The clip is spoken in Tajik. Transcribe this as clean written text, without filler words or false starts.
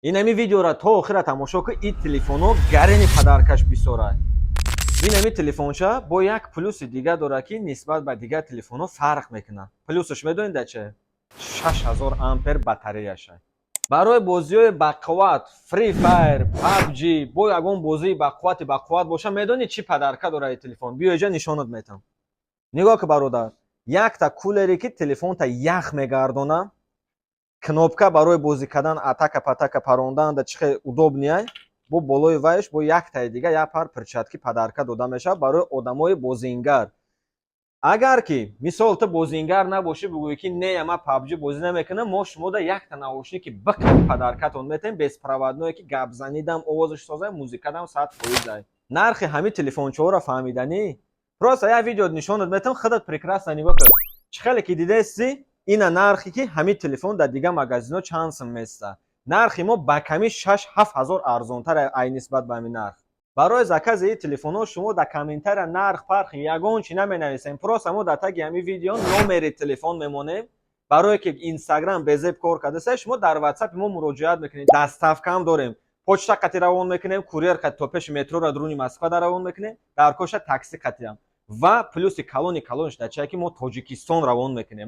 Инами видеора то охира тамошо ки, ин телефонҳо гарени подаркаш бисёрай. Инами телефонча бо як плюси дига дорад, ки нисбат ба дигар телефонҳо фарқ мекунад. Плюсаш медонед да че? 6000 ампер батареяша. Барои бозиҳои бақувват, Free Fire, PUBG, бо ягон бозии бақуввати бақувват боша, медонӣ чӣ подарка дорад ин телефон? Биё иҷа, нишонат метам. Нигоҳ ки, бародар, якта кулере, ки телефонта ях мегардона, кнопка барои бозӣ кардан, атака патака парондан да чӣ хел удобный, бо болои вайш бо яктаи дига як пар перчатки подарка дода мешавад барои одамои бозингар. Агар ки, мисол, ту бозингар набошӣ, бигӯӣ, ки не, ман PUBG бозӣ намекунам, мо шумода якта наушники бикат подаркатон метаҳем, беспроводное, ки гапзанидам овозаш созай, музикадам 100%-ай. Нархи ҳамин телефончаҳоро фаҳмиданӣ, просто як видео нишонат метавам, худат прекрасно нигоҳ кун. Чӣ хеле ки дидаисти, ина нархе, ки ҳамин телефон дар дигар магазинҳо чанд сум места. Нархи мо ба ками 6-7 ҳазор арзонтар ай нисбат ба ҳамин нарх. Барои закази ин телефонҳо шумо дар комментария нарх парх ягон чи наменависем, просто мо дар таги ҳамин видео номери телефон мемонем. Барое ки Инстаграм безеб кор кардаса, шумо дар Ватсапи мо муроҷиат мекунед. Доставкаам дорем, почта қати равон мекунем, курьер қати то пеши метрора дуруни Москва да равон мекунем, дар коша такси қатиам. Ва плюси калони калонш дар чие, ки мо Тоҷикистон равон мекунем.